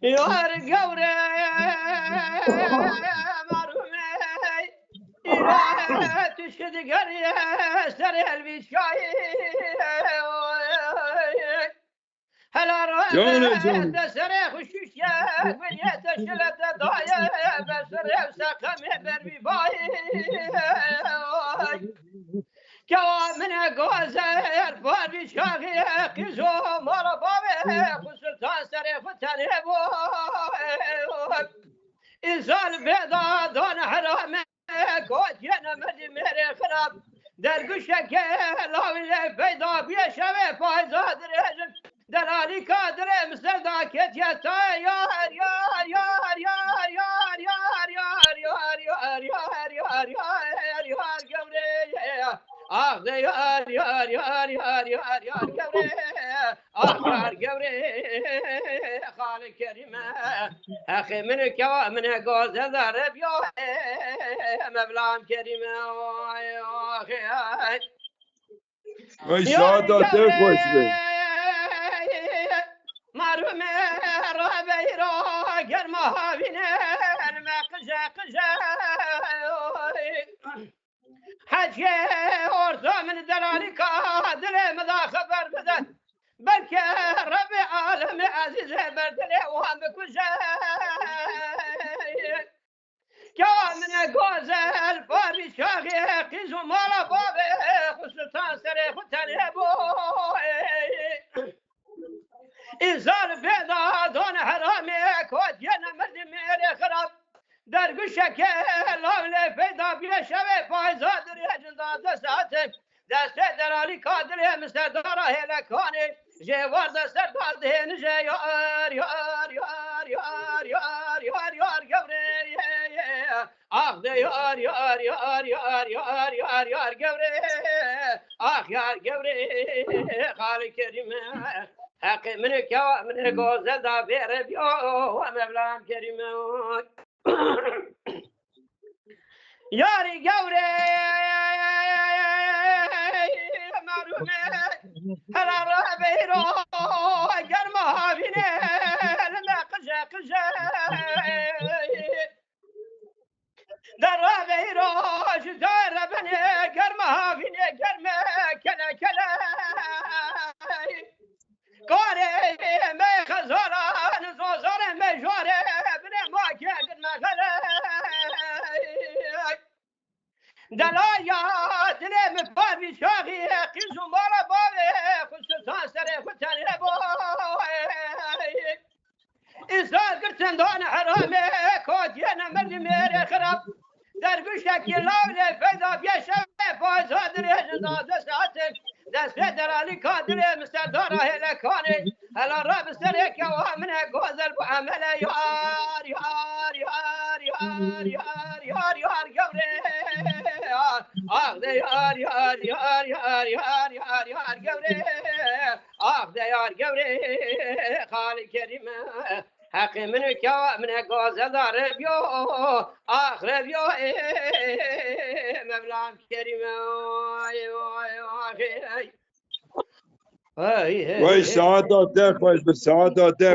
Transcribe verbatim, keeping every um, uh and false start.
Yar gewre marumey, îre tişk digeriye serê helvîçkayî. Hela Canê can. Te serê xwe şûştiye, guliyê te şilete daye, ber serê ew seqemê ber wî bayê. Kewa min e gozel, parvî çaxê, qîzo mala bavê, xwe sultan serê xwe tenê bo. Îsal bêda dan herame, kotiyene merdî mêrê xirab. Derguşeke lawilê peyda bûye şevê payza dirêjin. Delalîka dilê min ser da ketiye tayê yar, yar, yar. Yar gewre. Ax de yar, yar, yar gewre. Ax yar gewre. Xalê Kerîme. Heqê min û kewa min e gozel da rebiya. Mevlam Kerîme. Ay, ay, ay. Vay, saeta te xweş be. Marûme rabeyra germa havîne, me qije qije. Hecê orta min delalîka dilê min da xeber bide. Belke Rebê alemê ezîzê ber dilê wan bikuje. Ya min e gozel, parî çaxê, qîz û mala bavê, xwe sultan serê xwe tenê bo. Îsal bêda dan heramê, kotiyene merdî mêrê xirab. Derguşeke lawlê peyda bûye şevê payza dirêjin da dest hatin. Destê delalîka dilê min serdara hêlekanê. Jê war de ser da dihênije yar, yar, yar gewre. Ax de yar, yar, yar gewre. Ax yar gewre. Xalê Kerîme. Heqê min û kewa min ê gozel da vê rebiya, we Mevlam Kerîme. Yarî gewre marûme, hela rebeyro germa havîne, li me qije qije. De rebeyro ji dare benê germa havîne, germe kele kele. Karê me xezaran, zozanê me jare, binê ma kê girme xele. Delaya dilê min parvî çaxî, qîz û mala bavê, xwe sultan serê xwe tenê bo. Îsal girtin dan heramê, kotiyene merdî mêrê xirab. Derguşekî lawlê peyda bûye şevê payza dirêjin da dest hatin. Destê delalîka dilê min serdara hêlekanê. Hela rabi serê kewa min e gozel bu emele yar, yar, yar gewre. Ax de yar, yar, yar gewre. Ax de yar gewre. Xalê Kerîme. Heqê min û kewa min e gozel da rebiyo, ax rebiyo, ê, Mevlam Kerîme, ay, ay, ay, ay. Ay, ay, Vay, ay. Saeta te xweş bir, saeta te.